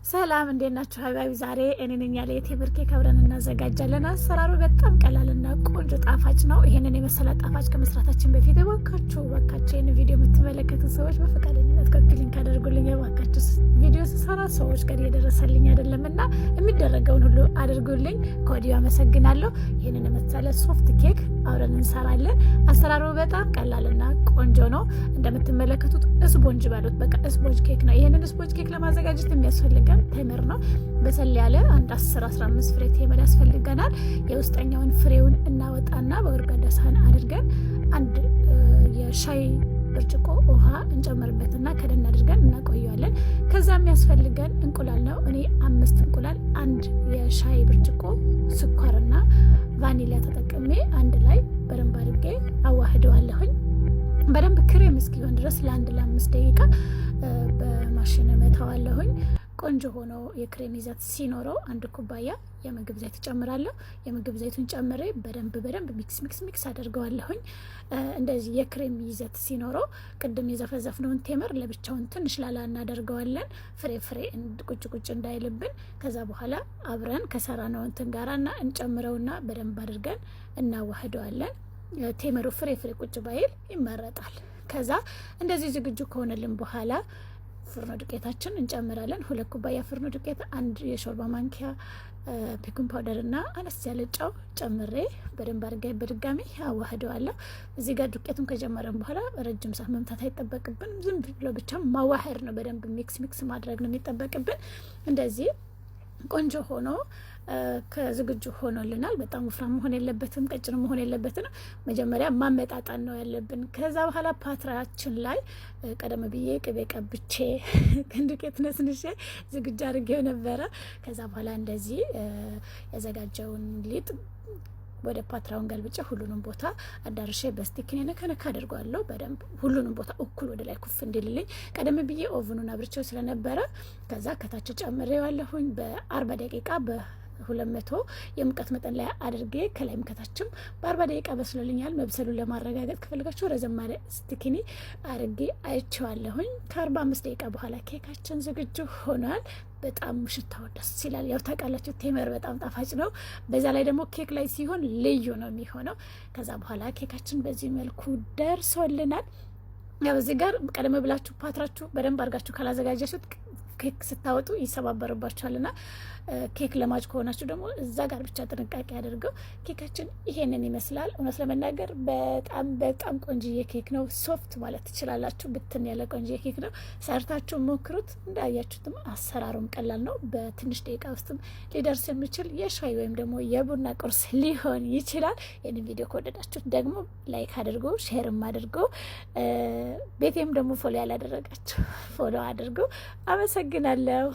ሰላም እንዴት ናችሁ? حبايبي ዛሬ እኔ ነኝ ያለ የቴምር ኬክ አብረን እናዘጋጃለን። አሰራሩ በጣም ቀላልና ቆንጆ ጣፋጭ ነው። ይሄንን የመሰለ ጣፋጭ ከመስራታችን በፊት እባካችሁ እባካችሁ ይህን ቪዲዮ የምትመለከቱ ሰዎች በፈቃደኝነት copy link አድርጉልኝ። እባካችሁ ቪዲዮ ስሰራ ሰዎች ጋር እየደረሰልኝ አይደለም እና የሚደረገውን ሁሉ አድርጉልኝ። ከወዲሁ አመሰግናለሁ። ይህንን የመሰለ soft ኬክ አብረን እንሰራለን። አሰራሩ በጣም ቀላልና ቆንጆ ነው። እንደምትመለከቱት እስቦንጅ በሉት፣ በቃ እስቦንጅ ኬክ ነው። ይህንን እስቦንጅ ኬክ ለማዘጋጀት የሚያስፈልገን ቴምር ነው። በሰል ያለ አንድ 10 15 ፍሬ ቴምር ያስፈልገናል። የውስጠኛውን ፍሬውን እናወጣና በጎድጓዳ ሳህን አድርገን አንድ የሻይ ብርጭቆ ውሃ እንጨምርበትና ከደን አድርገን እናቆየዋለን። ከዛ የሚያስፈልገን እንቁላል ነው። እኔ 5 እንቁላል፣ አንድ የሻይ ብርጭቆ ስኳርና ቫኒሊያ ተጠቅሜ አንድ ላይ በደንብ አድርጌ አዋህደዋለሁኝ። በደንብ ክሬም እስኪሆን ድረስ ለአንድ ለ5 ደቂቃ በማሽን እመታዋለሁኝ። ቆንጆ ሆኖ የክሬም ይዘት ሲኖረው አንድ ኩባያ የምግብ ዘይት ጨምራለሁ። የምግብ ዘይቱን ጨምሬ በደንብ በደንብ mix mix mix አደርገዋለሁኝ። እንደዚህ የክሬም ይዘት ሲኖረው ቅድም የዘፈዘፍነውን ቴምር ለብቻውን ትንሽ ላላ እናደርገዋለን፣ ፍሬ ፍሬ ቁጭ ቁጭ እንዳይልብን። ከዛ በኋላ አብረን ከሰራነው እንትን ጋራና እንጨምረውና በደንብ አድርገን እናዋህደዋለን። ቴምሩ ፍሬ ፍሬ ቁጭ ባይል ይመረጣል። ከዛ እንደዚህ ዝግጁ ከሆነልን በኋላ ፍርኖ ዱቄታችን እንጨምራለን። 2 ኩባያ ፍርኖ ዱቄት፣ አንድ የሾርባ ማንኪያ baking powder እና አነስ ያለ ጨው ጨምሬ በደንብ አድርጌ በድጋሚ አዋህደዋለሁ። እዚህ ጋር ዱቄቱን ከጀመረን በኋላ ረጅም ሰዓት መምታት አይጠበቅብን። ዝም ብሎ ብቻ ማዋሃድ ነው። በደንብ mix mix ማድረግ ነው የሚጠበቅብን። እንደዚህ ቆንጆ ሆኖ ከዝግጁ ሆኖልናል። በጣም ወፍራም መሆን የለበትም፣ ቀጭን መሆን የለበትም። መጀመሪያ ማመጣጠን ነው ያለብን። ከዛ በኋላ ፓትራችን ላይ ቀደም ብዬ ቅቤ ቀብቼ ዱቄት ነስንሼ ዝግጁ አድርጌው ነበረ። ከዛ በኋላ እንደዚህ ያዘጋጀውን ሊጥ ወደ ፓትራውን ገልብጬ ሁሉንም ቦታ አዳርሼ በስቲክኔ ነካ ነካ አድርገዋለሁ። በደንብ ሁሉንም ቦታ እኩል ወደ ላይ ኩፍ እንዲልልኝ ቀደም ብዬ oven ኑን አብርቼው ስለነበረ ከዛ ከታች ጨምሬዋለሁኝ። በ40 ደቂቃ በ200 የሙቀት መጠን ላይ አድርጌ ከላይም ከታችም በ40 ደቂቃ በስሎልኛል። መብሰሉን ለማረጋገጥ ከፈለጋችሁ ረዘም ያለ ስቲክኒ አድርጌ አይቼዋለሁኝ። ከ45 ደቂቃ በኋላ ኬካችን ዝግጁ ሆኗል። በጣም ሽታው ደስ ይላል። ያው ታውቃላችሁ ቴምር በጣም ጣፋጭ ነው። በዛ ላይ ደግሞ ኬክ ላይ ሲሆን ልዩ ነው የሚሆነው። ከዛ በኋላ ኬካችን በዚህ መልኩ ደርሶልናል። ያው እዚህ ጋር ቀደም ብላችሁ ፓትራችሁ በደንብ አድርጋችሁ ካላዘጋጃችሁት ኬክ ስታወጡ ይሰባበርባችኋልና ኬክ ለማጅ ከሆናችሁ ደግሞ እዛ ጋር ብቻ ጥንቃቄ አድርገው። ኬካችን ይሄንን ይመስላል። እውነት ለመናገር በጣም በጣም ቆንጅዬ ኬክ ነው። soft ማለት ትችላላችሁ። ብትን ያለ ቆንጅዬ ኬክ ነው። ሰርታችሁ ሞክሩት። እንዳያችሁትም አሰራሩም ቀላል ነው። በትንሽ ደቂቃ ውስጥም ሊደርስ የሚችል የሻይ ወይም ደግሞ የቡና ቁርስ ሊሆን ይችላል። ይህንን ቪዲዮ ከወደዳችሁት ደግሞ like አድርጎ share ም አድርጎ ቤቴም ደግሞ follow ያላደረጋችሁ follow አድርጎ። አመሰግናለሁ።